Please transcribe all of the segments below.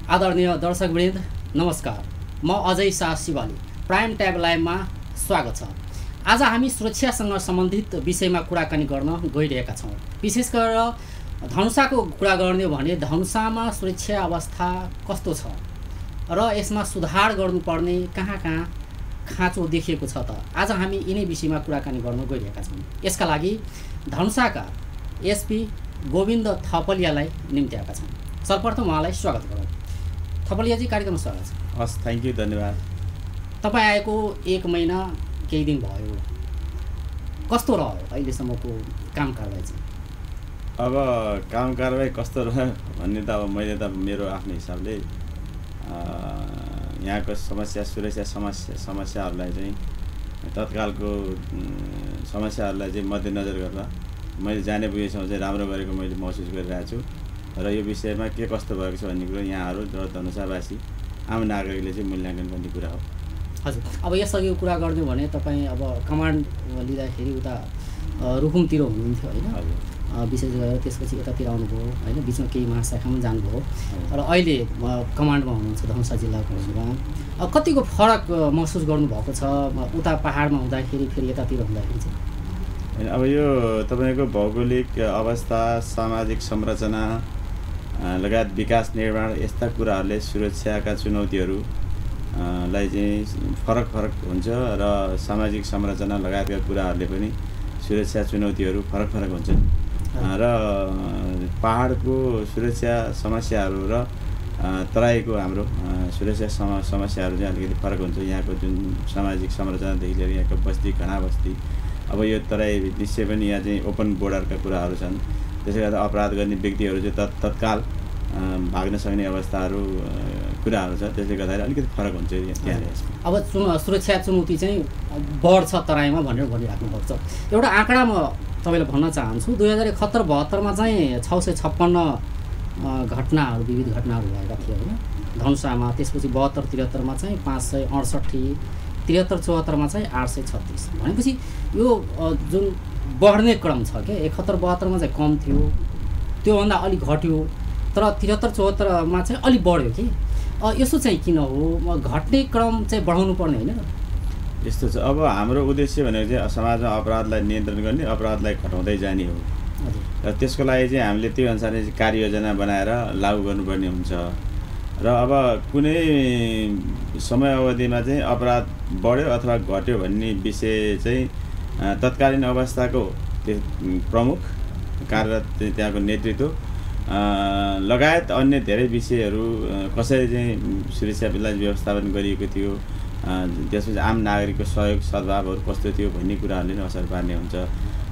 आदरणीय दर्शकवृन्द नमस्कार, म अजय शाह शिवाली प्राइम टाइम लाइभमा स्वागत छ। आज हामी सुरक्षासँग सम्बन्धित विषयमा कुराकानी गर्न गइरहेका छौँ। विशेष गरेर धनुषाको कुरा गर्ने भने धनुषामा सुरक्षा अवस्था कस्तो छ र यसमा सुधार गर्नुपर्ने कहाँ खाँचो देखिएको छ त आज हामी यिनै विषयमा कुराकानी गर्न गइरहेका छौँ। यसका लागि धनुषाका एसपी गोविन्द थपलियालाई निम्त्याएका छौँ। सर्वप्रथम उहाँलाई स्वागत गरौँ। थपलियाजी, कार्यक्रममा स्वागत छ। हस्, थ्याङ्क यू, धन्यवाद। तपाईँ आएको 1 महिना केही दिन भयो, कस्तो रह्यो अहिलेसम्मको काम कारबाही चाहिँ? अब काम कारबाही कस्तो रह्यो भन्ने त अब मैले त मेरो आफ्नो हिसाबले यहाँको सुरक्षा समस्याहरूलाई चाहिँ तत्कालको समस्याहरूलाई चाहिँ मध्यनजर गरेर मैले जाने बुझेसम्म चाहिँ राम्रो गरेको मैले महसुस गरिरहेको छु र यो विषयमा के कस्तो भएको छ भन्ने कुरो यहाँहरू र धनुषावासी आम नागरिकले चाहिँ मूल्याङ्कन गर्ने कुरा हो। हजुर, अब यसअघि कुरा गर्ने भने तपाईँ अब कमान्ड लिँदाखेरि उता रुकुमतिर हुनुहुन्थ्यो होइन? विशेष गरेर त्यसपछि यतातिर आउनुभयो होइन, बिचमा केही महाशाखामा जानुभयो र अहिले कमान्डमा हुनुहुन्छ धनुषा जिल्लाको हुनुमा। अब कतिको फरक महसुस गर्नुभएको छ उता पहाडमा हुँदाखेरि फेरि यतातिर हुँदाखेरि चाहिँ? अब यो तपाईँको भौगोलिक अवस्था, सामाजिक संरचना लगायत विकास निर्माण यस्ता कुराहरूले सुरक्षाका चुनौतीहरूलाई चाहिँ फरक हुन्छ र सामाजिक संरचना लगायतका कुराहरूले पनि सुरक्षा चुनौतीहरू फरक हुन्छन् र पहाडको सुरक्षा समस्याहरू र तराईको हाम्रो सुरक्षा समस्याहरू चाहिँ अलिकति फरक हुन्छ। यहाँको जुन सामाजिक संरचनादेखि लिएर यहाँको बस्ती, घना बस्ती, अब यो तराई निश्चय पनि यहाँ चाहिँ ओपन बोर्डरका कुराहरू छन्। त्यसले गर्दा अपराध गर्ने व्यक्तिहरू चाहिँ तत्काल भाग्न सक्ने अवस्थाहरू कुराहरू छ। त्यसले गर्दाखेरि अलिकति फरक हुन्छ त्यहाँ। अब सुरक्षा चुनौती चाहिँ बढ्छ तराईमा भनेर भनिराख्नु भएको छ। एउटा आँकडा म तपाईँलाई भन्न चाहन्छु, 2071-72मा चाहिँ 656 घटनाहरू, विविध घटनाहरू भएका थिए होइन धनुषामा। त्यसपछि 72-73मा चाहिँ 568, 73-74मा चाहिँ 836। भनेपछि यो जुन बढ्ने क्रम छ क्या, 71-72मा चाहिँ कम थियो, त्योभन्दा अलिक घट्यो, तर 73-74मा चाहिँ अलिक बढ्यो कि। यसो चाहिँ किन हो? घट्ने क्रम चाहिँ बढाउनु पर्ने होइन र? यस्तो छ, अब हाम्रो उद्देश्य भनेको चाहिँ समाजमा अपराधलाई नियन्त्रण गर्ने, अपराधलाई घटाउँदै जाने हो र त्यसको लागि चाहिँ हामीले त्यो अनुसारले कार्ययोजना बनाएर लागू गर्नुपर्ने हुन्छ। र अब कुनै समय अवधिमा चाहिँ अपराध बढ्यो अथवा घट्यो भन्ने विषय चाहिँ तत्कालीन अवस्थाको प्रमुख कार्यरत त्यहाँको नेतृत्व लगायत अन्य धेरै विषयहरू कसरी चाहिँ सुरक्षालाई व्यवस्थापन गरिएको थियो, त्यसपछि आम नागरिकको सहयोग सद्भावहरू कस्तो थियो भन्ने कुराहरूले नै असर पार्ने हुन्छ।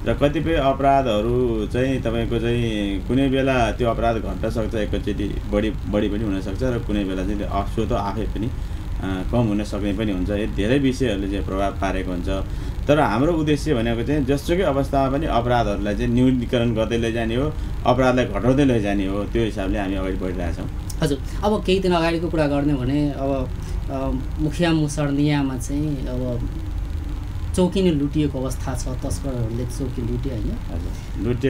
र कतिपय अपराधहरू चाहिँ तपाईँको चाहिँ कुनै बेला त्यो अपराध घट्न सक्छ, एकैचोटि बढी पनि हुनसक्छ र कुनै बेला चाहिँ स्वतः आफै पनि कम हुन सक्ने पनि हुन्छ। यो धेरै विषयहरूले चाहिँ प्रभाव पारेको हुन्छ। तर हाम्रो उद्देश्य भनेको चाहिँ जसुकै अवस्थामा पनि अपराधहरूलाई चाहिँ न्यूनीकरण गर्दै लैजाने हो, अपराधलाई घटाउँदै लैजाने हो। त्यो हिसाबले हामी अगाडि बढिरहेछौँ। हजुर, अब केही दिन अगाडिको कुरा गर्ने भने अब मुखिया मुसर्नियामा चाहिँ अब चौकी नै लुटिएको अवस्था छ, तस्करहरूले चौकी लुटे होइन?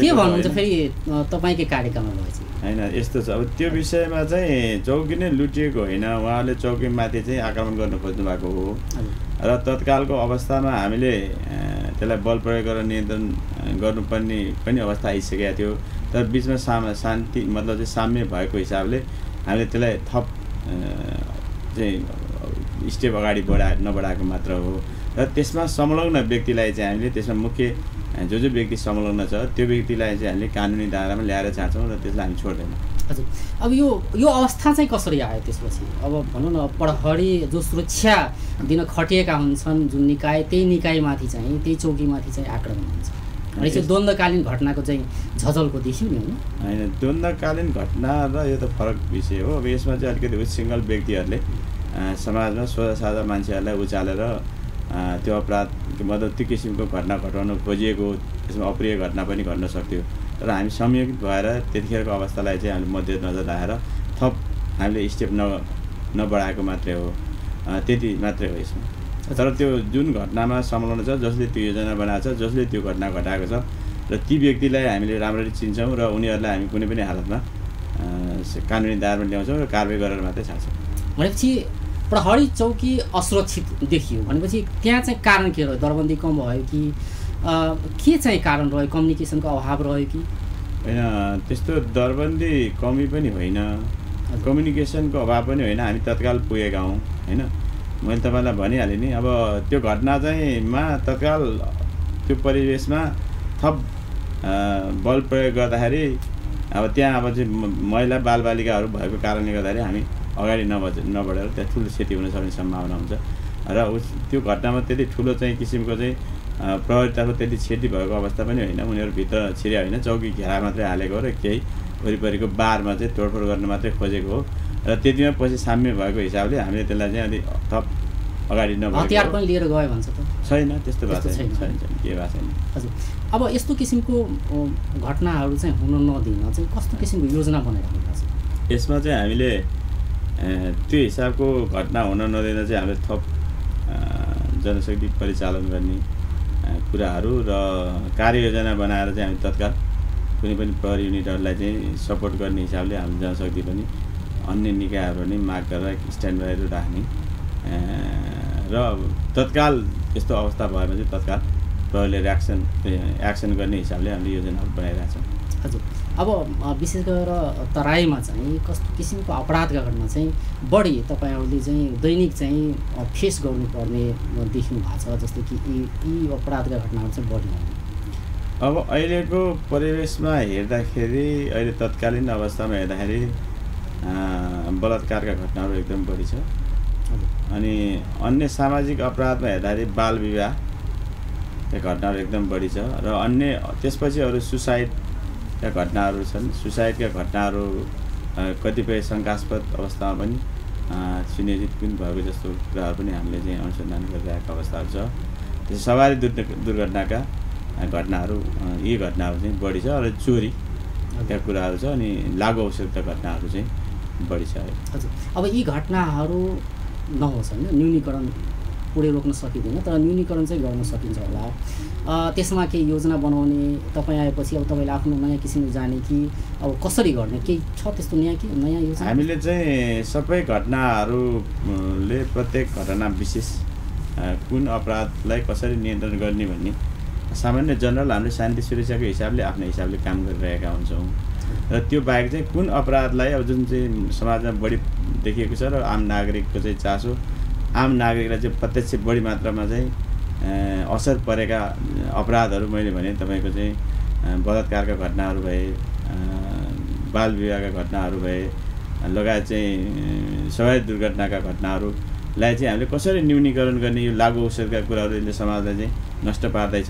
के भन्नुहुन्छ फेरि तपाईँकै कार्यकालमा भएछ? होइन, यस्तो छ, अब त्यो विषयमा चाहिँ चौकी नै लुटिएको होइन, उहाँले चौकीमाथि चाहिँ आक्रमण गर्न खोज्नु भएको हो र तत्कालको अवस्थामा हामीले त्यसलाई बल प्रयोग गरेर नियन्त्रण गर्नुपर्ने पनि अवस्था आइसकेको थियो। तर बिचमा शान्ति मतलब चाहिँ साम्य भएको हिसाबले हामीले त्यसलाई थप चाहिँ स्टेप अगाडि नबढाएको मात्र हो र त्यसमा संलग्न व्यक्तिलाई चाहिँ हामीले त्यसमा मुख्य जो व्यक्ति संलग्न छ त्यो व्यक्तिलाई चाहिँ हामीले कानुनी दायरामा ल्याएर चाहन्छौँ र त्यसलाई हामी छोड्दैनौँ। हजुर, अब यो अवस्था चाहिँ कसरी आयो त्यसपछि? अब भनौँ न, प्रहरी जो सुरक्षा दिन खटिएका हुन्छन् जुन निकाय, त्यही निकायमाथि चाहिँ, त्यही चौकीमाथि चाहिँ आक्रमण हुन्छ र यो द्वन्द्वकालीन घटनाको चाहिँ झझल्को देखियो नि होइन? द्वन्द्वकालीन घटना र यो त फरक विषय हो। अब यसमा चाहिँ अलिकति उच्छृङ्खल व्यक्तिहरूले समाजमा सोझा साझा मान्छेहरूलाई उचालेर त्यो अपराध मतलब त्यो किसिमको घटना घटाउन खोजिएको, त्यसमा अप्रिय घटना पनि घट्न सक्थ्यो। तर हामी संयोगित भएर त्यतिखेरको अवस्थालाई चाहिँ हामीले मध्यनजर राखेर थप हामीले स्टेप नबढाएको मात्रै हो, त्यति मात्रै हो यसमा। तर त्यो जुन घटनामा संलग्न छ, जसले त्यो योजना बनाएको छ, जसले त्यो घटना घटाएको छ र ती व्यक्तिलाई हामीले राम्ररी चिन्छौँ र उनीहरूलाई हामी कुनै पनि हालतमा कानुनी दायरामा ल्याउँछौँ र कारबाही गरेर मात्रै छाड्छौँ। भनेपछि प्रहरी चौकी असुरक्षित देखियो भनेपछि त्यहाँ चाहिँ कारण के रह्यो? दरबन्दी कम भयो कि के चाहिँ कारण रह्यो? कम्युनिकेसनको अभाव रह्यो कि? होइन, त्यस्तो दरबन्दी कमी पनि होइन, कम्युनिकेसनको अभाव पनि होइन। हामी तत्काल पुगेका हौँ होइन। मैले तपाईँलाई भनिहालेँ नि, अब त्यो घटना चाहिँमा तत्काल त्यो परिवेशमा थप बल प्रयोग गर्दाखेरि अब त्यहाँ अब चाहिँ महिला बालबालिकाहरू भएको कारणले गर्दाखेरि हामी अगाडि नबढेर त्यहाँ ठुलो क्षति हुन सक्ने सम्भावना हुन्छ र त्यो घटनामा त्यति ठुलो चाहिँ किसिमको चाहिँ प्रहरीतर्फ त्यति क्षति भएको अवस्था पनि होइन। उनीहरू भित्र छिरे होइन, चौकी घेरा मात्रै हालेको हो र केही वरिपरिको बारमा चाहिँ तोडफोड गर्न मात्रै खोजेको हो र त्यतिमा पछि साम्य भएको हिसाबले हामीले त्यसलाई चाहिँ अलिक थप अगाडि नबढेको। हतियार पनि लिएर गयो भन्छ त? छैन, त्यस्तो भएको छैन, के भएको छैन। हजुर, अब यस्तो किसिमको घटनाहरू चाहिँ हुन नदिन चाहिँ कस्तो किसिमको योजना बनाइराख्नु भएको छ? यसमा चाहिँ हामीले त्यो हिसाबको घटना हुन नदिन चाहिँ हामीले थप जनशक्ति परिचालन गर्ने कुराहरू र कार्ययोजना बनाएर चाहिँ हामी तत्काल कुनै पनि प्रहरी युनिटहरूलाई चाहिँ सपोर्ट गर्ने हिसाबले हामी जनशक्ति पनि अन्य निकायहरू पनि माग गरेर स्ट्यान्ड बाईहरू राख्ने र तत्काल यस्तो अवस्था भएमा चाहिँ तत्काल प्रहरीले एक्सन गर्ने हिसाबले हामीले योजनाहरू बनाइरहेको छौँ। हजुर, अब विशेष गरेर तराईमा चाहिँ कस्तो किसिमको अपराधका घटना चाहिँ बढी तपाईँहरूले चाहिँ दैनिक चाहिँ फेस गर्नुपर्ने देख्नु भएको छ? जस्तै कि यी अपराधका घटनाहरू चाहिँ बढी आउने? अब अहिलेको परिवेशमा हेर्दाखेरि, अहिले तत्कालीन अवस्थामा हेर्दाखेरि बलात्कारका घटनाहरू एकदम बढी छ। अनि अन्य सामाजिक अपराधमा हेर्दाखेरि बाल विवाहका घटनाहरू एकदम बढी छ र अन्य त्यसपछि अरू सुसाइडका घटनाहरू छन्। सुसाइडका घटनाहरू कतिपय शङ्कास्पद अवस्थामा पनि सुनियोजित पनि भएको जस्तो कुराहरू पनि हामीले चाहिँ अनुसन्धान गरिरहेका अवस्थाहरू छ। त्यसै सवारी दुर्घटनाका घटनाहरू, यी घटनाहरू चाहिँ बढी छ र चोरीका कुराहरू छ अनि लागु औषधका घटनाहरू चाहिँ बढी छ। हजुर, अब यी घटनाहरू नहोस् होइन, न्यूनीकरण पुरै रोक्न सकिँदैन तर न्यूनीकरण चाहिँ गर्न सकिन्छ होला। त्यसमा केही योजना बनाउने, तपाईँ आएपछि अब तपाईँले आफ्नो नयाँ किसिमले जाने कि अब कसरी गर्ने, केही छ त्यस्तो नयाँ योजना? हामीले चाहिँ सबै घटनाहरूले प्रत्येक घटना विशेष कुन अपराधलाई कसरी नियन्त्रण गर्ने भन्ने सामान्य जनरल हामीले शान्ति सुरक्षाको हिसाबले आफ्नो हिसाबले काम गरिरहेका हुन्छौँ र त्यो बाहेक चाहिँ कुन अपराधलाई अब जुन चाहिँ समाजमा बढी देखिएको छ र आम नागरिकको चाहिँ चासो, आम नागरिकलाई चाहिँ प्रत्यक्ष बढी मात्रामा चाहिँ असर परेका अपराधहरू मैले भने तपाईँको चाहिँ बलात्कारका घटनाहरू भए, बाल विवाहका घटनाहरू भए लगायत चाहिँ सवारी दुर्घटनाका घटनाहरूलाई चाहिँ हामीले कसरी न्यूनीकरण गर्ने, यो लागु औषधका कुराहरूले समाजलाई चाहिँ नष्ट पार्दैछ,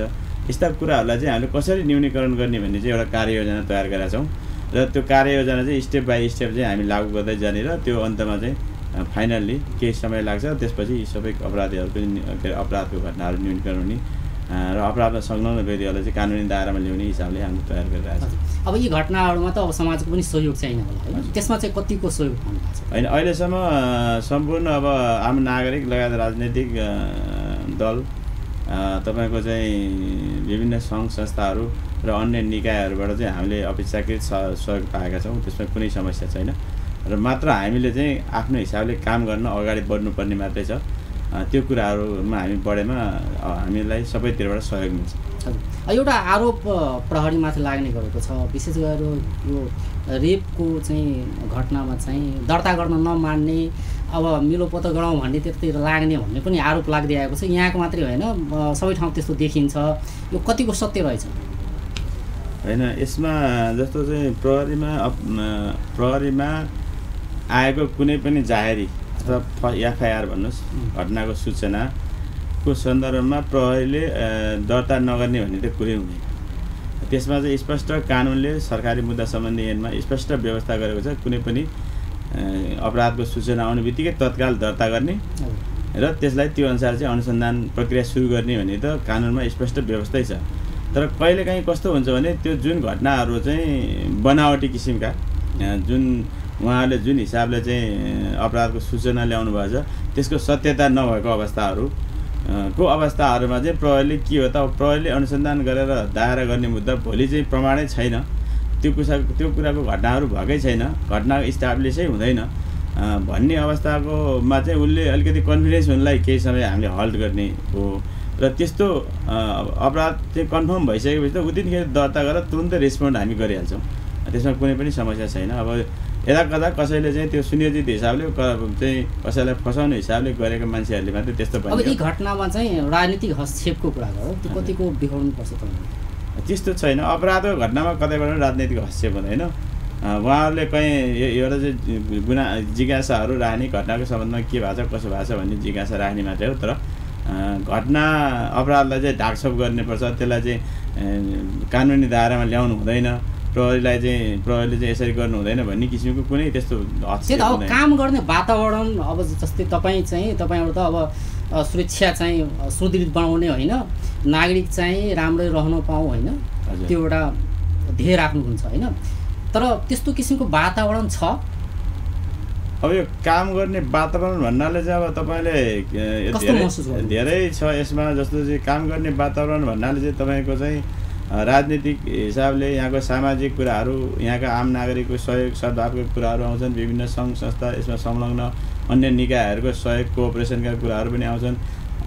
यस्ता कुराहरूलाई चाहिँ हामीले कसरी न्यूनीकरण गर्ने भन्ने चाहिँ एउटा कार्ययोजना तयार गरेका छौँ र त्यो कार्ययोजना चाहिँ स्टेप बाई स्टेप चाहिँ हामी लागू गर्दै जाने र त्यो अन्तमा चाहिँ फाइनल्ली केही समय लाग्छ। त्यसपछि यी सबै अपराधको घटनाहरू न्यूनीकरण हुने र अपराधमा संलग्न व्यक्तिहरूलाई चाहिँ कानुनी दायरामा ल्याउने हिसाबले हामीले तयार गरिरहेको छौँ। अब यी घटनाहरूमा त अब समाजको पनि सहयोग चाहिने होला है, त्यसमा चाहिँ कतिको सहयोग पाउनु भएको छ? होइन, अहिलेसम्म सम्पूर्ण अब आम नागरिक लगायत राजनैतिक दल, तपाईँको चाहिँ विभिन्न सङ्घ संस्थाहरू र अन्य निकायहरूबाट चाहिँ हामीले अपेक्षाकृत सहयोग पाएका छौँ। त्यसमा कुनै समस्या छैन र मात्र हामीले चाहिँ आफ्नो हिसाबले काम गर्न अगाडि बढ्नुपर्ने मात्रै छ। त्यो कुराहरूमा हामी बढेमा हामीलाई सबैतिरबाट सहयोग मिल्छ। एउटा आरोप प्रहरीमाथि लाग्ने गरेको छ, विशेष गरेर यो रेपको चाहिँ घटनामा चाहिँ दर्ता गर्न नमान्ने, अब मिलोपोतो गराउँ भन्ने त्यतातिर लाग्ने भन्ने पनि आरोप लाग्दै आएको छ। यहाँको मात्रै होइन, सबै ठाउँ त्यस्तो देखिन्छ। यो कतिको सत्य रहेछ? होइन, यसमा जस्तो चाहिँ प्रहरीमा आएको कुनै पनि जाहेरी अथवा एफआइआर भन्नुहोस्, घटनाको सूचनाको सन्दर्भमा प्रहरीले दर्ता नगर्ने भन्ने त कुरै हुँदैन। त्यसमा चाहिँ स्पष्ट कानुनले सरकारी मुद्दा सम्बन्धी ऐनमा स्पष्ट व्यवस्था गरेको छ। कुनै पनि अपराधको सूचना आउने बित्तिकै तत्काल दर्ता गर्ने र त्यसलाई त्यो अनुसार चाहिँ अनुसन्धान प्रक्रिया सुरु गर्ने भन्ने त कानुनमा स्पष्ट व्यवस्थै छ। तर कहिलेकाहीँ कस्तो हुन्छ भने त्यो जुन घटनाहरू चाहिँ बनावटी किसिमका, जुन उहाँहरूले जुन हिसाबले चाहिँ अपराधको सूचना ल्याउनु भएको छ त्यसको सत्यता नभएको अवस्थाहरूमा चाहिँ प्रहरीले के हो त, प्रहरीले अनुसन्धान गरेर दायरा गर्ने मुद्दा भोलि चाहिँ प्रमाणै छैन त्यो कुराको घटनाहरू भएकै छैन, घटना इस्टाब्लिसै हुँदैन भन्ने अवस्थाकोमा चाहिँ उसले अलिकति कन्फिडेन्स हुनलाई केही समय हामीले हल्ट गर्ने हो र त्यस्तो अपराध चाहिँ कन्फर्म भइसकेपछि त उतिखेर दर्ता गरेर तुरुन्तै रेस्पोन्ड हामी गरिहाल्छौँ, त्यसमा कुनै पनि समस्या छैन। अब यता कता कसैले चाहिँ त्यो सुनियोजित हिसाबले चाहिँ कसैलाई फसाउने हिसाबले गरेको मान्छेहरूले मात्रै त्यस्तो अब यी घटनामा चाहिँ राजनीतिक हस्तक्षेपको कुरा गरौँ, त्यो कतिको बिहोर्नुपर्छ तपाईँले? त्यस्तो छैन, अपराधको घटनामा कतैबाट राजनीतिक हस्तक्षेप हुँदैन। उहाँहरूले कहीँ एउटा चाहिँ जिज्ञासाहरू राख्ने, घटनाको सम्बन्धमा के भएको छ कसो भएको छ भन्ने जिज्ञासा राख्ने मात्रै हो। तर घटना अपराधलाई चाहिँ ढाकछोप गर्नुपर्छ, त्यसलाई चाहिँ कानुनी दायरामा ल्याउनु हुँदैन, प्रहरीले चाहिँ यसरी गर्नु हुँदैन भन्ने किसिमको कुनै त्यस्तो हस्तक्षेप हुँदैन। काम गर्ने वातावरण अब जस्तै तपाईँबाट त अब सुरक्षा चाहिँ सुदृढ बनाउने होइन, नागरिक चाहिँ राम्रै रहन पाऊँ होइन, त्यो एउटा ध्येय राख्नुहुन्छ होइन, तर त्यस्तो किसिमको वातावरण छ? अब यो काम गर्ने वातावरण भन्नाले चाहिँ अब तपाईँले धेरै छ यसमा। जस्तो चाहिँ काम गर्ने वातावरण भन्नाले चाहिँ तपाईँको चाहिँ राजनीतिक हिसाबले यहाँको सामाजिक कुराहरू, यहाँका आम नागरिकको सहयोग सद्भावको कुराहरू आउँछन्, विभिन्न सङ्घ संस्था यसमा संलग्न अन्य निकायहरूको सहयोग कोअपरेसनका कुराहरू पनि आउँछन्,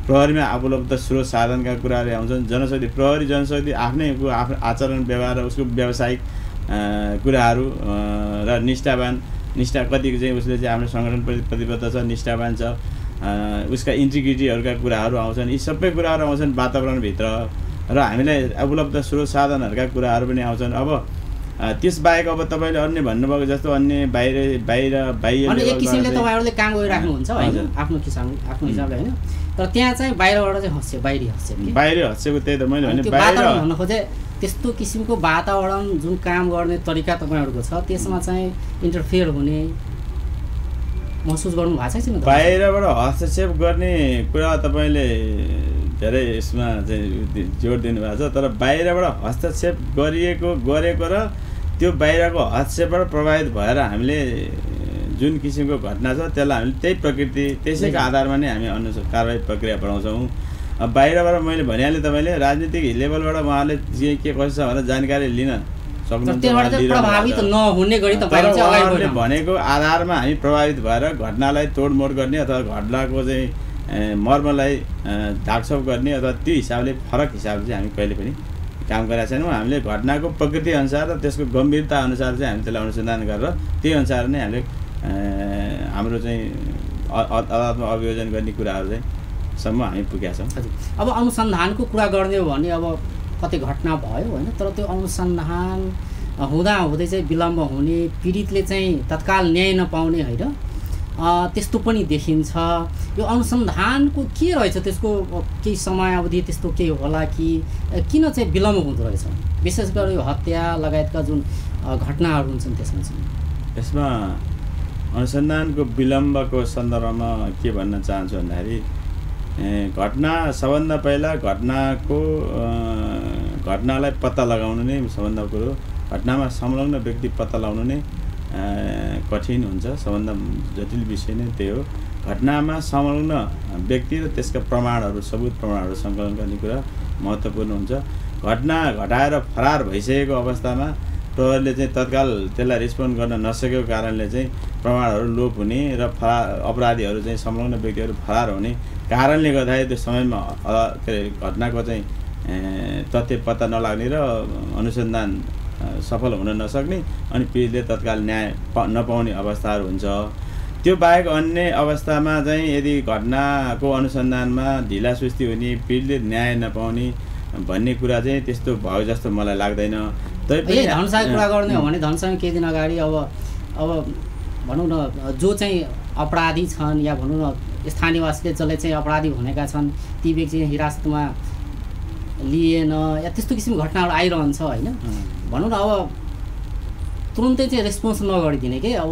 प्रहरीमा उपलब्ध स्रोत साधनका कुराहरू आउँछन्, जनशक्ति प्रहरी जनशक्ति आफ्नै आफ्नो आचरण व्यवहार उसको व्यावसायिक कुराहरू र निष्ठा कतिको चाहिँ उसले चाहिँ आफ्नो सङ्गठनप्रति प्रतिबद्ध छ, निष्ठावान छ, उसका इन्टिग्रिटीहरूका कुराहरू आउँछन्। यी सबै कुराहरू आउँछन् वातावरणभित्र र हामीलाई उपलब्ध स्रोत साधनहरूका कुराहरू पनि आउँछन्। अब त्यसबाहेक अब तपाईँले अन्य भन्नुभएको जस्तो अन्य बाहिर एक किसिमले तपाईँहरूले काम गरिराख्नुहुन्छ होइन आफ्नो हिसाबले होइन, तर त्यहाँ चाहिँ बाहिरबाट चाहिँ बाहिरी हस्सेको त्यही त मैले भने वातावरण भन्न खोजेँ। त्यस्तो किसिमको वातावरण जुन काम गर्ने तरिका तपाईँहरूको छ त्यसमा चाहिँ इन्टरफेयर हुने महसुस गर्नु भएको छैन? बाहिरबाट हस्तक्षेप गर्ने कुरा तपाईँले धेरै यसमा चाहिँ जोड दिनुभएको छ, तर बाहिरबाट हस्तक्षेप गरेको र त्यो बाहिरको हस्तक्षेपबाट प्रभावित भएर हामीले जुन किसिमको घटना छ त्यसलाई हामीले त्यही प्रकृति त्यसैको आधारमा नै हामी अनुसार कारबाही प्रक्रिया बढाउँछौँ। अब बाहिरबाट मैले भनिहालेँ तपाईँले राजनीतिक लेभलबाट उहाँले के कसो छ भनेर जानकारी लिन सक्नुहुन्छ भनेको आधारमा हामी प्रभावित भएर घटनालाई तोडमोड गर्ने अथवा घटनाको चाहिँ मर्मलाई ढाकछोप गर्ने अथवा त्यो हिसाबले फरक हिसाबले चाहिँ हामी कहिले पनि काम गरेका छैनौँ। हामीले घटनाको प्रकृति अनुसार र त्यसको गम्भीरता अनुसार चाहिँ हामी त्यसलाई अनुसन्धान गरेर त्यही अनुसार नै हामीले हाम्रो चाहिँ अदालतमा अभियोजन गर्ने कुराहरू चाहिँ सम्म हामी पुगेका छौँ। अब अनुसन्धानको कुरा गर्ने हो भने अब कतै घटना भयो होइन, तर त्यो अनुसन्धान हुँदै चाहिँ विलम्ब हुने, पीडितले चाहिँ तत्काल न्याय नपाउने होइन, त्यस्तो पनि देखिन्छ। यो अनुसन्धानको के रहेछ, त्यसको केही समयावधि त्यस्तो केही होला कि किन चाहिँ विलम्ब हुँदो रहेछ, विशेष गरी यो हत्या लगायतका जुन घटनाहरू हुन्छन् त्यसमा चाहिँ? यसमा अनुसन्धानको विलम्बको सन्दर्भमा के भन्न चाहन्छु भन्दाखेरि घटना सबभन्दा पहिला घटनालाई पत्ता लगाउनु नै सबभन्दा कुरो, घटनामा संलग्न व्यक्ति पत्ता लगाउनु नै कठिन हुन्छ, सबभन्दा जटिल विषय नै त्यही हो। घटनामा संलग्न व्यक्ति र त्यसका प्रमाणहरू सबुत प्रमाणहरू सङ्कलन गर्ने कुरा महत्त्वपूर्ण हुन्छ। घटना घटाएर फरार भइसकेको अवस्थामा प्रहरीले चाहिँ तत्काल त्यसलाई रेस्पोन्ड गर्न नसकेको कारणले चाहिँ प्रमाणहरू लोप हुने र अपराधीहरू चाहिँ संलग्न व्यक्तिहरू फरार हुने कारणले गर्दाखेरि त्यो समयमा घटनाको चाहिँ तथ्य पत्ता नलाग्ने र अनुसन्धान सफल हुन नसक्ने अनि पीडितले तत्काल न्याय नपाउने अवस्थाहरू हुन्छ। त्यो बाहेक अन्य अवस्थामा चाहिँ यदि घटनाको अनुसन्धानमा ढिलासुस्ती हुने, पीडितले न्याय नपाउने भन्ने कुरा चाहिँ त्यस्तो भयो जस्तो मलाई लाग्दैन। धनसाको कुरा गर्ने हो भने धनसाको केही दिन अगाडि अब भनौँ न जो चाहिँ अपराधी छन् या भनौँ न स्थानीयवासीले जसले चाहिँ अपराधी भनेका छन् ती व्यक्ति चाहिँ हिरासतमा लिएन या त्यस्तो किसिमको घटनाहरू आइरहन्छ होइन, भनौँ न अब तुरुन्तै चाहिँ रेस्पोन्स नगरिदिने के, अब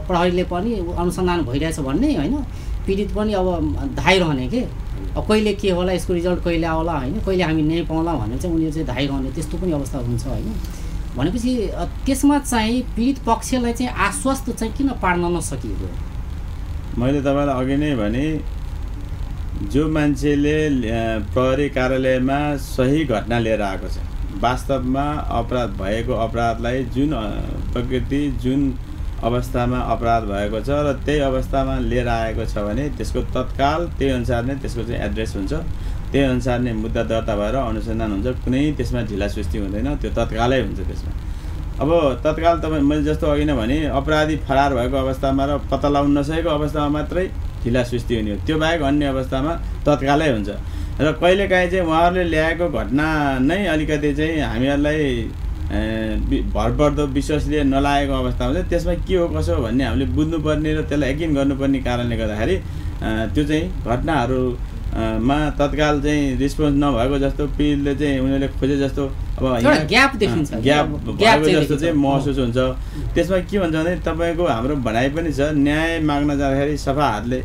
प्रहरीले पनि अनुसन्धान भइरहेछ भन्ने होइन, पीडित पनि अब धाइरहने के, अब कहिले के होला यसको रिजल्ट कहिले आउला होइन, कहिले हामी न्याय पाउँला भनेर चाहिँ उनीहरू चाहिँ धाइरहने त्यस्तो पनि अवस्था हुन्छ होइन। भनेपछि त्यसमा चाहिँ पीडित पक्षलाई चाहिँ आश्वस्त चाहिँ किन पार्न नसकिएको? मैले तपाईँलाई अघि नै भने जो मान्छेले प्रहरी कार्यालयमा सही घटना लिएर आएको छ, वास्तवमा अपराध भएको अपराधलाई जुन प्रकृति जुन अवस्थामा अपराध भएको छ र त्यही अवस्थामा लिएर आएको छ भने त्यसको तत्काल त्यही अनुसार नै त्यसको चाहिँ एड्रेस हुन्छ, त्यही अनुसार नै मुद्दा दर्ता भएर अनुसन्धान हुन्छ, कुनै त्यसमा ढिलासुस्ती हुँदैन, त्यो तत्कालै हुन्छ त्यसमा। अब तत्काल तपाईँ मैले जस्तो अघि नै भने अपराधी फरार भएको अवस्थामा र पत्ता लगाउन नसकेको अवस्थामा मात्रै ढिलासुस्ती हुने हो, त्यो बाहेक अन्य अवस्थामा तत्कालै हुन्छ। र कहिलेकाहीँ चाहिँ उहाँहरूले ल्याएको घटना नै अलिकति चाहिँ हामीहरूलाई भरपर्दो विश्वसनीय नलागेको अवस्थामा चाहिँ त्यसमा के हो कसो हो भन्ने हामीले बुझ्नुपर्ने र त्यसलाई यकिन गर्नुपर्ने कारणले गर्दाखेरि त्यो चाहिँ घटनाहरूमा तत्काल चाहिँ रिस्पोन्स नभएको जस्तो पीडितले चाहिँ उनीहरूले खोजे जस्तो अब ग्याप देखिन्छ, ग्याप भएको जस्तो चाहिँ महसुस हुन्छ। त्यसमा के हुन्छ भने तपाईँको हाम्रो भनाइ पनि छ, न्याय माग्न जाँदाखेरि सफा हातले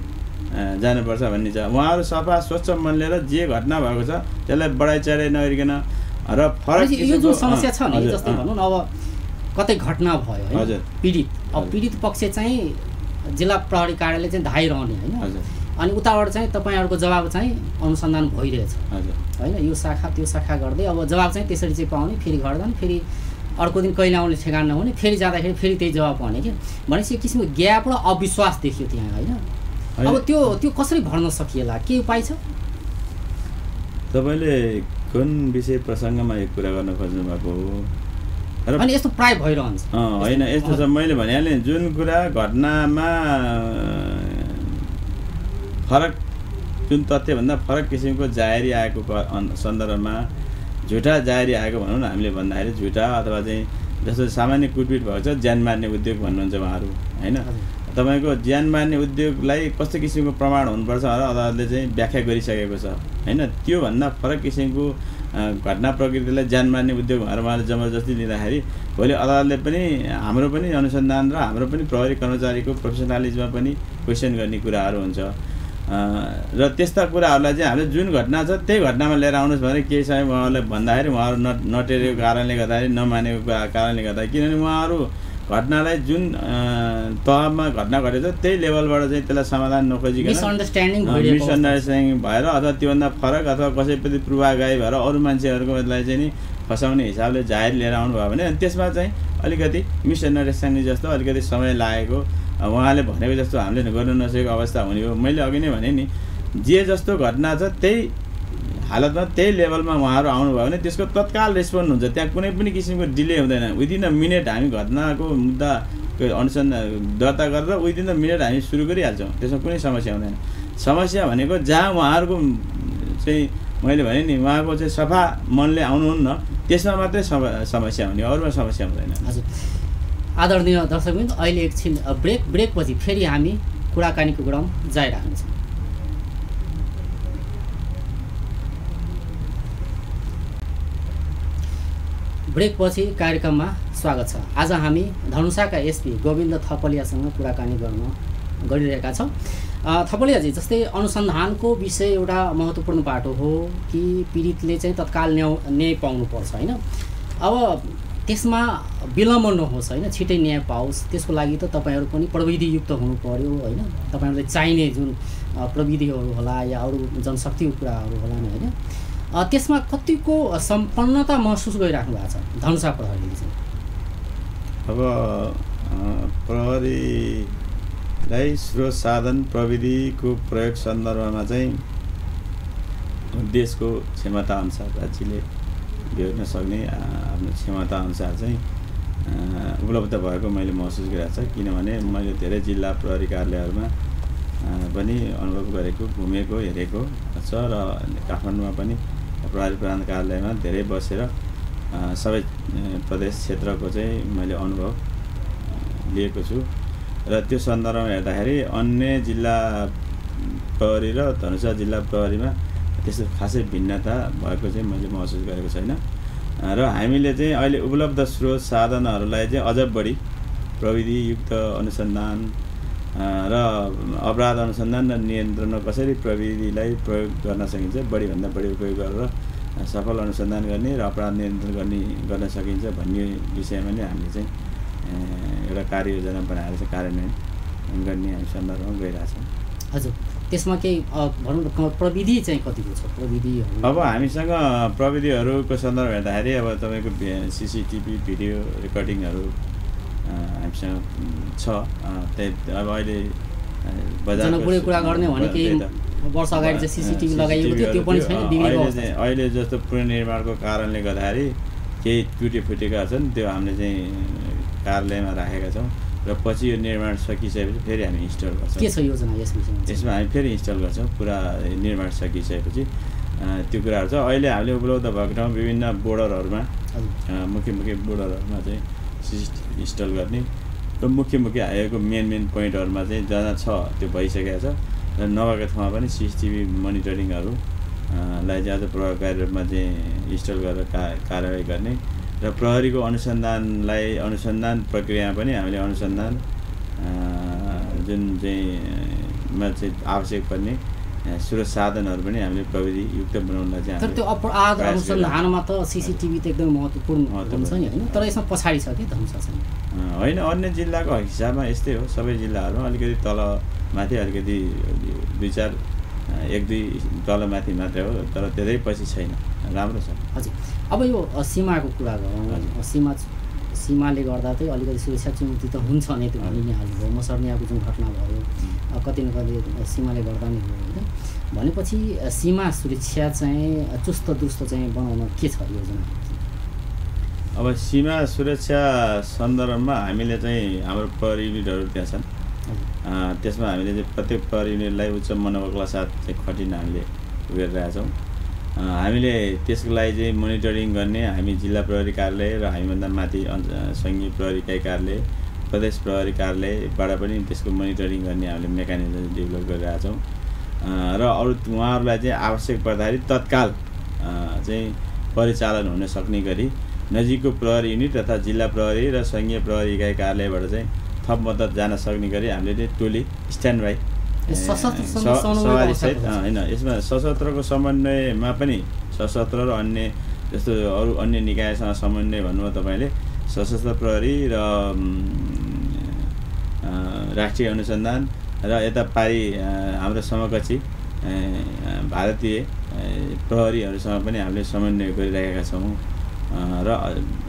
जानुपर्छ भन्ने छ। उहाँहरू सफा स्वच्छ मनले र जे घटना भएको छ त्यसलाई बढाइ चढाइ नगरिकन र फरक यो जुन समस्या छ नि, जस्तै भनौँ न अब कतै घटना भयो है पीडित, अब पीडित पक्ष चाहिँ जिल्ला प्रहरी कार्यालय चाहिँ धाइरहने होइन, अनि उताबाट चाहिँ तपाईँहरूको जवाब चाहिँ अनुसन्धान भइरहेछ होइन, यो शाखा त्यो शाखा गर्दै अब जवाब चाहिँ त्यसरी चाहिँ पाउने, फेरि घर जाने, फेरि अर्को दिन कहिले आउने ठेगान नहुने, फेरि जाँदाखेरि फेरि त्यही जवाब पाउने कि भनेपछि एक किसिमको ग्याप र अविश्वास देखियो त्यहाँ होइन। अब त्यो कसरी भर्न सकिएला, के उपाय छ? तपाईँले कुन विषय प्रसङ्गमा यो कुरा गर्न खोज्नु भएको हो? अनि यस्तो प्राय भइरहन्छ होइन, यस्तो छ मैले भनिहालेँ, जुन कुरा घटनामा फरक जुन तथ्यभन्दा फरक किसिमको जाहेरी आएको सन्दर्भमा झुटा जाहेरी आएको भनौँ न हामीले भन्दाखेरि झुटा अथवा चाहिँ जस्तो सामान्य कुटपिट भएको छ, ज्यान मार्ने उद्योग भन्नुहुन्छ उहाँहरू होइन। तपाईँको ज्यान मार्ने उद्योगलाई कस्तो किसिमको प्रमाण हुनुपर्छ भनेर अदालतले चाहिँ व्याख्या गरिसकेको छ होइन। त्योभन्दा फरक किसिमको घटना प्रकृतिलाई ज्यान मार्ने उद्योग भनेर उहाँले जबरजस्ती लिँदाखेरि भोलि अदालतले पनि हाम्रो पनि अनुसन्धान र हाम्रो पनि प्रहरी कर्मचारीको प्रोफेसनलिजममा पनि क्वेसन गर्ने कुराहरू हुन्छ। र त्यस्ता कुराहरूलाई चाहिँ हामीले जुन घटना छ त्यही घटनामा लिएर आउनुहोस् भनेर केही समय उहाँहरूलाई भन्दाखेरि उहाँहरू नटेरेको कारणले गर्दाखेरि नमानेको कारणले गर्दाखेरि, किनभने उहाँहरू घटनालाई जुन तहमा घटना घटेको छ त्यही लेभलबाट चाहिँ त्यसलाई समाधान नखोजिकन मिसअन्डरस्ट्यान्डिङ भएर अथवा त्योभन्दा फरक अथवा कसैप्रति पूर्वाग्रही भएर अरू मान्छेहरूकोलाई चाहिँ नि फसाउने हिसाबले जाहेर लिएर आउनुभयो भने त्यसमा चाहिँ अलिकति मिसअन्डरस्ट्यान्डिङ जस्तो अलिकति समय लागेको, उहाँले भनेको जस्तो हामीले गर्न नसकेको अवस्था हुने हो। मैले अघि नै भने नि जे जस्तो घटना छ त्यही हालतमा त्यही लेभलमा उहाँहरू आउनुभयो भने त्यसको तत्काल रेस्पोन्ड हुन्छ, त्यहाँ कुनै पनि किसिमको डिले हुँदैन। विदिन अ मिनट हामी घटनाको मुद्दाको अनुसन्धान दर्ता गरेर विदिन अ मिनट हामी सुरु गरिहाल्छौँ, त्यसमा कुनै समस्या हुँदैन। समस्या भनेको जहाँ उहाँहरूको चाहिँ मैले भने नि उहाँको चाहिँ सफा मनले आउनुहुन्न त्यसमा मात्रै समस्या हुने, अरूमा समस्या हुँदैन। हजुर आदरणीय दर्शकवृन्द, अहिले एकछिन ब्रेकपछि फेरि हामी कुराकानीको क्रम जारी राख्नेछौँ। ब्रेकपछि कार्यक्रममा स्वागत छ। आज हामी धनुषाका एसपी गोविन्द थपलियासँग कुराकानी गरिरहेका छौँ। थपलियाजी, जस्तै अनुसन्धानको विषय एउटा महत्त्वपूर्ण बाटो हो कि पीडितले चाहिँ तत्काल न्याय पाउनुपर्छ होइन। अब त्यसमा विलम्ब नहोस् होइन, छिटै न्याय पाओस्, त्यसको लागि त तपाईँहरू पनि प्रविधियुक्त हुनु पर्यो होइन। तपाईँहरूलाई चाहिने जुन प्रविधिहरू होला या अरू जनशक्तिको कुराहरू होला नि होइन, त्यसमा कतिको सम्पन्नता महसुस गरिराख्नु भएको छ धनुषा प्रहरीले चाहिँ? अब प्रहरीलाई स्रोत साधन प्रविधिको प्रयोग सन्दर्भमा चाहिँ देशको क्षमता अनुसार राज्यले बेहोर्न सक्ने आफ्नो क्षमता अनुसार चाहिँ उपलब्ध भएको मैले महसुस गरेको छ। किनभने मैले धेरै जिल्ला प्रहरी कार्यालयहरूमा पनि अनुभव गरेको, घुमेको, हेरेको छ र काठमाडौँमा पनि प्रहरी प्रधान कार्यालयमा धेरै बसेर सबै प्रदेश क्षेत्रको चाहिँ मैले अनुभव लिएको छु। र त्यो सन्दर्भमा हेर्दाखेरि अन्य जिल्ला प्रहरी र धनुषा जिल्ला प्रहरीमा त्यस्तो खासै भिन्नता भएको चाहिँ मैले महसुस गरेको छैन। र हामीले चाहिँ अहिले उपलब्ध स्रोत साधनहरूलाई चाहिँ अझ बढी प्रविधियुक्त अनुसन्धान र अपराध अनुसन्धान र नियन्त्रणमा कसरी प्रविधिलाई प्रयोग गर्न सकिन्छ, बढीभन्दा बढी उपयोग गरेर सफल अनुसन्धान गर्ने र अपराध नियन्त्रण गर्न सकिन्छ भन्ने विषयमा नै हामीले चाहिँ एउटा कार्ययोजना बनाएर चाहिँ कार्यान्वयन गर्ने हामी सन्दर्भमा गइरहेछौँ। हजुर त्यसमा केही भनौँ न प्रविधि चाहिँ कतिको छ प्रविधिहरू? अब हामीसँग प्रविधिहरूको सन्दर्भ हेर्दाखेरि अब तपाईँको CCTV भिडियो रेकर्डिङहरू हामीसँग छ। अब अहिले जनकपुरै कुरा गर्ने भने केही वर्ष अगाडि चाहिँ CCTV लगाइएको थियो, त्यो पनि छैन बिग्रेको अवस्था छ। अहिले जस्तो पुनर्निर्माणको कारणले गर्दाखेरि केही टुटेफुटेका छन्, त्यो हामीले चाहिँ कार्यालयमा राखेका छौँ र पछि यो निर्माण सकिसकेपछि फेरि हामी इन्स्टल गर्छौँ। के छ योजना यस विषयमा? यसमा हामी फेरि इन्स्टल गर्छौँ पुरा निर्माण सकिसकेपछि त्यो कुराहरू छ। अहिले हामीले उपलब्ध भएको ठाउँ विभिन्न बोर्डरहरूमा मुख्य बोर्डरहरूमा चाहिँ CCTV इन्स्टल गर्ने र मुख्य आएको मेन पोइन्टहरूमा चाहिँ जहाँ छ त्यो भइसकेको छ र नभएको ठाउँमा पनि CCTV मोनिटरिङहरू लाई चाहिँ अझ प्रभावकारी रूपमा चाहिँ इन्स्टल गरेर कारवाही गर्ने र प्रहरीको अनुसन्धान प्रक्रियामा पनि हामीले अनुसन्धान जुन चाहिँ आवश्यक पर्ने स्रोत साधनहरू पनि हामीले प्रविधियुक्त बनाउनलाई चाहिँ तर त्यो अपराध अनुसन्धानमा त CCTV त एकदम महत्त्वपूर्ण हुन्छ नि होइन, तर यसमा पछाडि छ कि धनुषा चाहिँ होइन। अन्य जिल्लाको हिसाबमा यस्तै हो, सबै जिल्लाहरूमा अलिकति तलमाथि अलिकति 1-2 तलमाथि मात्रै हो, तर धेरै पछि छैन, राम्रो छ। हजुर, अब यो सीमाको कुरा गरौँ। सीमाले गर्दा चाहिँ अलिकति सुरक्षा चुनौती त हुन्छ नै, त्यो भनि नै हाल्नुभयो। मसर्नियाको जुन घटना भयो कति न कति सीमाले गर्दा नै हो होइन। भनेपछि सीमा सुरक्षा चाहिँ चुस्त दुरुस्त चाहिँ बनाउन के छ योजना? अब सीमा सुरक्षा सन्दर्भमा हामीले चाहिँ हाम्रो प्रहरी युनिटहरू त्यहाँ छन्, त्यसमा हामीले चाहिँ प्रत्येक प्रहरी युनिटलाई उच्च मनोबलका साथ चाहिँ खटिन हामीले गरिरहेका छौँ। हामीले त्यसको लागि चाहिँ मोनिटरिङ गर्ने हामी जिल्ला प्रहरी कार्यालय र हामीभन्दा माथि सङ्घीय प्रहरी इकाइ कार्यालय, प्रदेश प्रहरी कार्यालयबाट पनि त्यसको मोनिटरिङ गर्ने हामीले मेकानिजम डेभलप गरिरहेका छौँ र अरू उहाँहरूलाई चाहिँ आवश्यक पर्दाखेरि तत्काल चाहिँ परिचालन हुन सक्ने गरी नजिकको प्रहरी युनिट तथा जिल्ला प्रहरी र सङ्घीय प्रहरी इकाइ कार्यालयबाट चाहिँ थप मद्दत जान सक्ने गरी हामीले टोली स्ट्यान्ड बाई सवारीसहित होइन। यसमा सशस्त्रको समन्वयमा पनि सशस्त्र र अन्य जस्तो अरू अन्य निकायसँग समन्वय भन्नुभयो तपाईँले, सशस्त्र प्रहरी र राष्ट्रिय अनुसन्धान र यता पारी हाम्रो समकक्षी भारतीय प्रहरीहरूसँग पनि हामीले समन्वय गरिरहेका छौँ र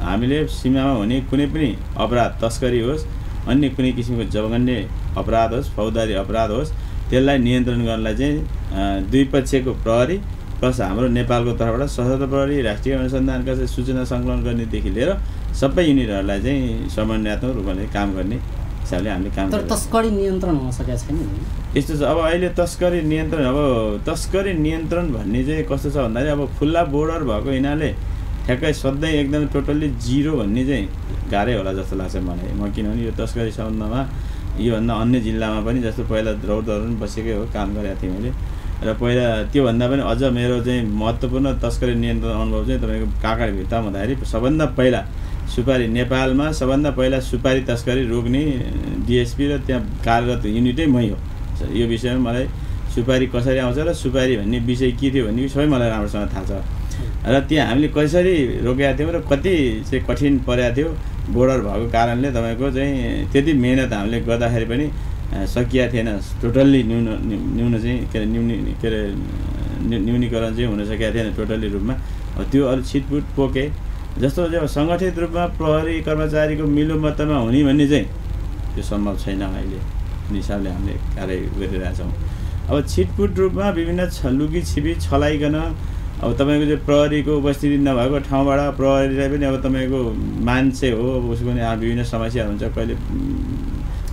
हामीले सीमामा हुने कुनै पनि अपराध, तस्करी होस्, अन्य कुनै किसिमको जघन्य अपराध होस्, फौजदारी अपराध होस्, त्यसलाई नियन्त्रण गर्नलाई चाहिँ दुई पक्षको प्रहरी प्लस हाम्रो नेपालको तर्फबाट सशस्त्र प्रहरी, राष्ट्रिय अनुसन्धानका चाहिँ सूचना सङ्कलन गर्नेदेखि लिएर सबै युनिटहरूलाई चाहिँ समन्वयात्मक रूपले काम गर्ने हिसाबले हामीले काम गर्छौँ। तर तस्करी नियन्त्रण हुन सकेको छैन यस्तो छ। अब अहिले तस्करी नियन्त्रण भन्ने चाहिँ कस्तो छ भन्दाखेरि अब खुल्ला बोर्डर भएको हिनाले ठ्याक्कै सधैँ एकदम टोटल्ली जिरो भन्ने चाहिँ गाह्रै होला जस्तो लाग्छ मलाई। म किनभने यो तस्करी सम्बन्धमा योभन्दा अन्य जिल्लामा पनि जस्तो पहिला रौतहरु पनि बसेकै हो, काम गरेको थिएँ मैले र पहिला त्योभन्दा पनि अझ मेरो चाहिँ महत्त्वपूर्ण तस्करी नियन्त्रण अनुभव चाहिँ तपाईँको काँक्राभिट्टा हुँदाखेरि सबभन्दा पहिला सुपारी नेपालमा सबभन्दा पहिला सुपारी तस्करी रोक्ने डिएसपी र त्यहाँ कार्यरत युनिटै मै हो। यो विषयमा मलाई सुपारी कसरी आउँछ र सुपारी भन्ने विषय के थियो भन्ने सबै मलाई राम्रोसँग थाहा छ र त्यहाँ हामीले कसरी रोकेका थियौँ र कति चाहिँ कठिन परेको थियो बोर्डर भएको कारणले तपाईँको चाहिँ त्यति मेहनत हामीले गर्दाखेरि पनि सकिया थिएन। टोटल्ली न्यूनीकरण चाहिँ हुन सकेको थिएन टोटल्ली रूपमा। त्यो अलिक छिटपुट पोके जस्तो चाहिँ सङ्गठित रूपमा प्रहरी कर्मचारीको मिलोमतमा हुने भन्ने चाहिँ त्यो सम्भव छैन अहिले हिसाबले हामीले कार्य गरिरहेछौँ। अब छिटपुट रूपमा विभिन्न लुकी छिपी छलाइकन अब तपाईँको चाहिँ प्रहरीको उपस्थिति नभएको ठाउँबाट प्रहरीलाई पनि अब तपाईँको मान्छे हो, उसको पनि विभिन्न समस्या हुन्छ, कहिले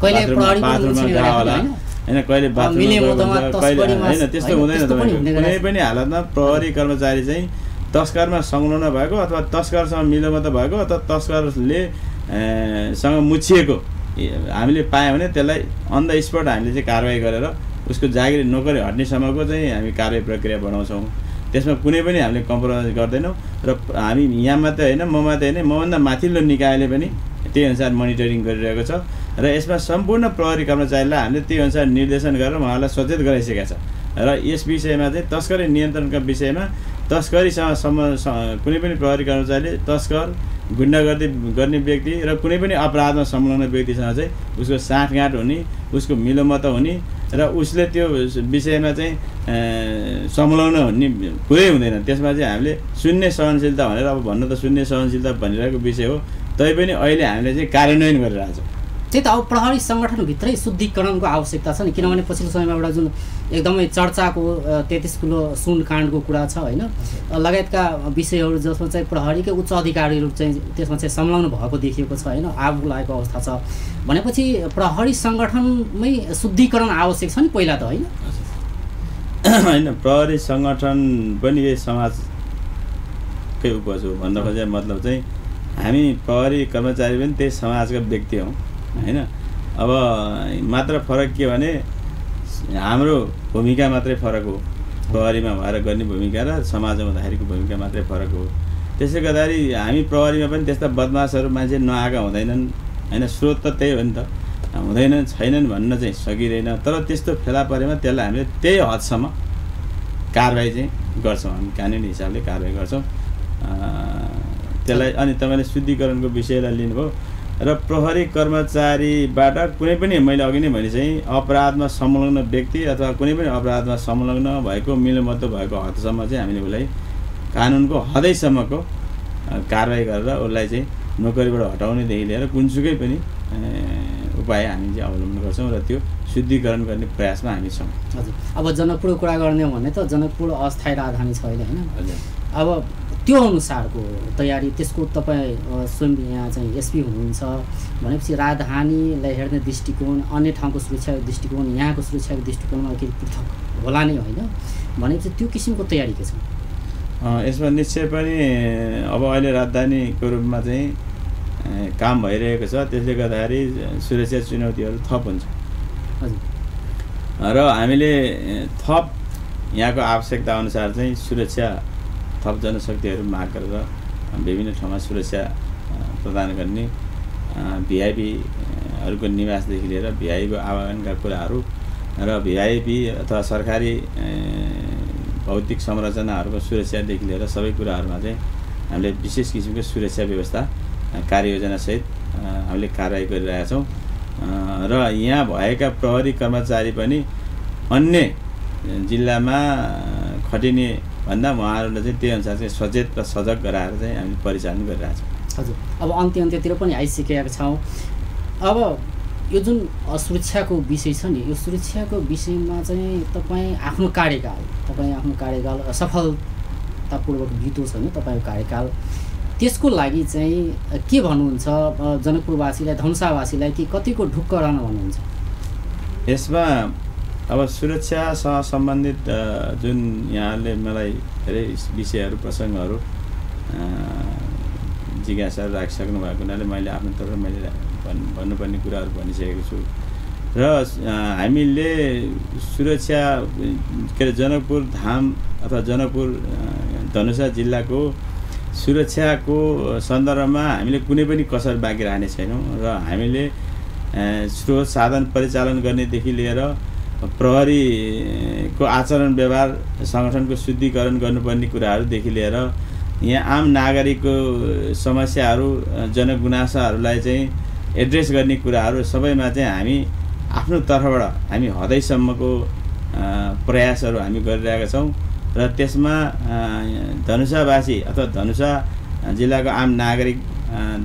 बाथरुममा गयो होला होइन, कहिले बाथरुममा कहिले होइन, त्यस्तो हुँदैन। तपाईँको कुनै पनि हालतमा प्रहरी कर्मचारी चाहिँ तस्करमा संलग्न भएको अथवा तस्करसँग मिलोमत भएको अथवा तस्करले सँग मुछिएको हामीले पायौँ भने त्यसलाई अन द स्पट हामीले चाहिँ कारवाही गरेर उसको जागिर नोकरी हट्नेसम्मको चाहिँ हामी कारवाही प्रक्रिया बनाउँछौँ। त्यसमा कुनै पनि हामीले कम्प्रोमाइज गर्दैनौँ र हामी यहाँ मात्रै होइन, म मात्रै होइन, मभन्दा माथिल्लो निकायले पनि त्यही अनुसार मोनिटरिङ गरिरहेको छ र यसमा सम्पूर्ण प्रहरी कर्मचारीलाई हामीले त्यही अनुसार निर्देशन गरेर उहाँहरूलाई सचेत गराइसकेका छ र यस विषयमा चाहिँ तस्करी नियन्त्रणका विषयमा तस्करीसँग कुनै पनि प्रहरी कर्मचारीले तस्कर गुण्डागर्दी गर्ने व्यक्ति र कुनै पनि अपराधमा संलग्न व्यक्तिसँग चाहिँ उसको साँठगाँठ हुने, उसको मिलोमत हुने र उसले त्यो विषयमा चाहिँ संलग्न हुने कुरै हुँदैन। त्यसमा चाहिँ हामीले शून्य सहनशीलता भनेर अब भन्नु त शून्य सहनशीलता भनिरहेको विषय हो, तैपनि अहिले हामीले चाहिँ कार्यान्वयन गरिरहेछौँ। त्यही त अब प्रहरी सङ्गठनभित्रै शुद्धिकरणको आवश्यकता छ नि, किनभने पछिल्लो समयमा एउटा जुन एकदमै चर्चाको 33 किलो सुन काण्डको कुरा छ होइन, लगायतका विषयहरू जसमा चाहिँ प्रहरीकै उच्च अधिकारीहरू चाहिँ त्यसमा चाहिँ संलग्न भएको देखिएको छ होइन, आगो लागेको अवस्था छ भनेपछि प्रहरी सङ्गठनमै शुद्धिकरण आवश्यक छ नि पहिला त होइन? होइन, प्रहरी सङ्गठन पनि यही समाजकै उपज हो भन्न खोजेको मतलब चाहिँ हामी प्रहरी कर्मचारी पनि त्यही समाजका व्यक्ति हौँ होइन। अब मात्र फरक के भने हाम्रो भूमिका मात्रै फरक हो, प्रहरीमा भएर गर्ने भूमिका र समाजमा हुँदाखेरिको भूमिका मात्रै फरक हो। त्यसै गर्दाखेरि हामी प्रहरीमा पनि त्यस्ता बदमासहरू मान्छे नआएका हुँदैनन् होइन, स्रोत त त्यही हो नि त, हुँदैनन् छैनन् भन्न चाहिँ सकिँदैन। तर त्यस्तो फेला परेमा त्यसलाई हामीले त्यही हदसम्म कारबाही चाहिँ गर्छौँ, हामी कानुनी हिसाबले कारबाही गर्छौँ त्यसलाई। अनि तपाईँले शुद्धिकरणको विषयलाई लिनुभयो र प्रहरी कर्मचारीबाट कुनै पनि मैले अघि नै भने चाहिँ अपराधमा संलग्न व्यक्ति अथवा कुनै पनि अपराधमा संलग्न भएको मिलोमतो भएको हदसम्म चाहिँ हामीले उसलाई कानुनको हदैसम्मको कारबाही गरेर उसलाई चाहिँ नोकरीबाट हटाउनेदेखि लिएर कुनसुकै पनि उपाय हामी चाहिँ अवलम्बन गर्छौँ र त्यो शुद्धिकरण गर्ने प्रयासमा हामी छौँ। हजुर, अब जनकपुरको कुरा गर्ने हो भने त जनकपुर अस्थायी राजधानी छ अहिले होइन, अब त्यो अनुसारको तयारी त्यसको तपाईँ स्वयं यहाँ चाहिँ एसपी हुनुहुन्छ भनेपछि राजधानीलाई हेर्ने दृष्टिकोण, अन्य ठाउँको सुरक्षाको दृष्टिकोण, यहाँको सुरक्षाको दृष्टिकोणमा केही पृथक होला नै होइन भनेपछि त्यो किसिमको तयारी के छ? यसमा निश्चय पनि अब अहिले राजधानीको रूपमा चाहिँ काम भइरहेको छ, त्यसले गर्दाखेरि सुरक्षा चुनौतीहरू थप हुन्छ। हजुर, र हामीले थप यहाँको आवश्यकता अनुसार चाहिँ सुरक्षा थप जनशक्तिहरू माग गरेर विभिन्न ठाउँमा सुरक्षा प्रदान गर्ने, भिआइपीहरूको निवासदेखि लिएर भिआइपीको आवागमनका कुराहरू र भिआइपी अथवा सरकारी भौतिक संरचनाहरूको सुरक्षादेखि लिएर सबै कुराहरूमा चाहिँ हामीले विशेष किसिमको सुरक्षा व्यवस्था कार्ययोजनासहित हामीले कारबाही गरिरहेका छौँ। र यहाँ भएका प्रहरी कर्मचारी पनि अन्य जिल्लामा खटिने भन्दा उहाँहरूलाई चाहिँ त्यही अनुसार चाहिँ सचेत र सजग गराएर चाहिँ हामीले परिचालन गरिरहेका छौँ। हजुर, अब अन्त्यतिर पनि आइसकेका छौँ। अब यो जुन सुरक्षाको विषय छ नि, यो सुरक्षाको विषयमा चाहिँ तपाईँ आफ्नो कार्यकाल सफलतापूर्वक बितोस् होइन तपाईँको कार्यकाल, त्यसको लागि चाहिँ के भन्नुहुन्छ जनकपुरवासीलाई, धनुषावासीलाई कि कतिको ढुक्क रहन भन्नुहुन्छ? यसमा अब सुरक्षासँग सम्बन्धित जुन यहाँले मलाई धेरै विषयहरू प्रसङ्गहरू जिज्ञासाहरू राखिसक्नु भएको हुनाले मैले आफ्नो तर्फबाट मैले भन्नुपर्ने कुराहरू भनिसकेको छु। र हामीले सुरक्षा के अरे जनकपुर धाम अथवा जनकपुर धनुषा जिल्लाको सुरक्षाको सन्दर्भमा हामीले कुनै पनि कसर बाँकी राख्ने छैनौँ र हामीले स्रोत साधन परिचालन गर्नेदेखि लिएर प्रहरीको आचरण व्यवहार सङ्गठनको शुद्धिकरण गर्नुपर्ने कुराहरूदेखि लिएर यहाँ आम नागरिकको समस्याहरू जनगुनासाहरूलाई चाहिँ एड्रेस गर्ने कुराहरू सबैमा चाहिँ हामी आफ्नो तर्फबाट हामी हदैसम्मको प्रयासहरू हामी गरिरहेका छौँ। र त्यसमा धनुषावासी अथवा धनुषा जिल्लाको आम नागरिक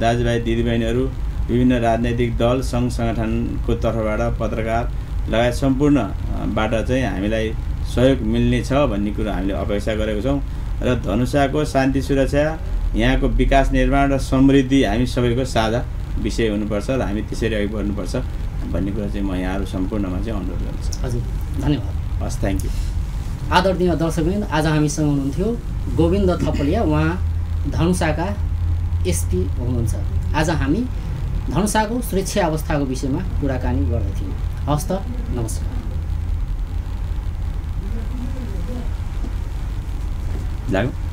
दाजुभाइ दिदीबहिनीहरू, विभिन्न राजनैतिक दल, सङ्घ सङ्गठनको तर्फबाट पत्रकार लगायत सम्पूर्णबाट चाहिँ हामीलाई सहयोग मिल्ने छ भन्ने कुरो हामीले अपेक्षा गरेको छौँ। र धनुषाको शान्ति सुरक्षा, यहाँको विकास निर्माण र समृद्धि हामी सबैको साझा विषय हुनुपर्छ र हामी त्यसरी अघि बढ्नुपर्छ भन्ने कुरा चाहिँ म यहाँहरू सम्पूर्णमा चाहिँ अनुरोध गर्छु। हजुर, धन्यवाद। हस्, थ्याङ्क यू। आदरणीय दर्शकवृन्द, आज हामीसँग हुनुहुन्थ्यो गोविन्द थपलिया, उहाँ धनुषाका एसपी हुनुहुन्छ। आज हामी धनुषाको सुरक्षा अवस्थाको विषयमा कुराकानी गर्दैथ्यौँ। हस् त, नमस्कार। लाग्यो।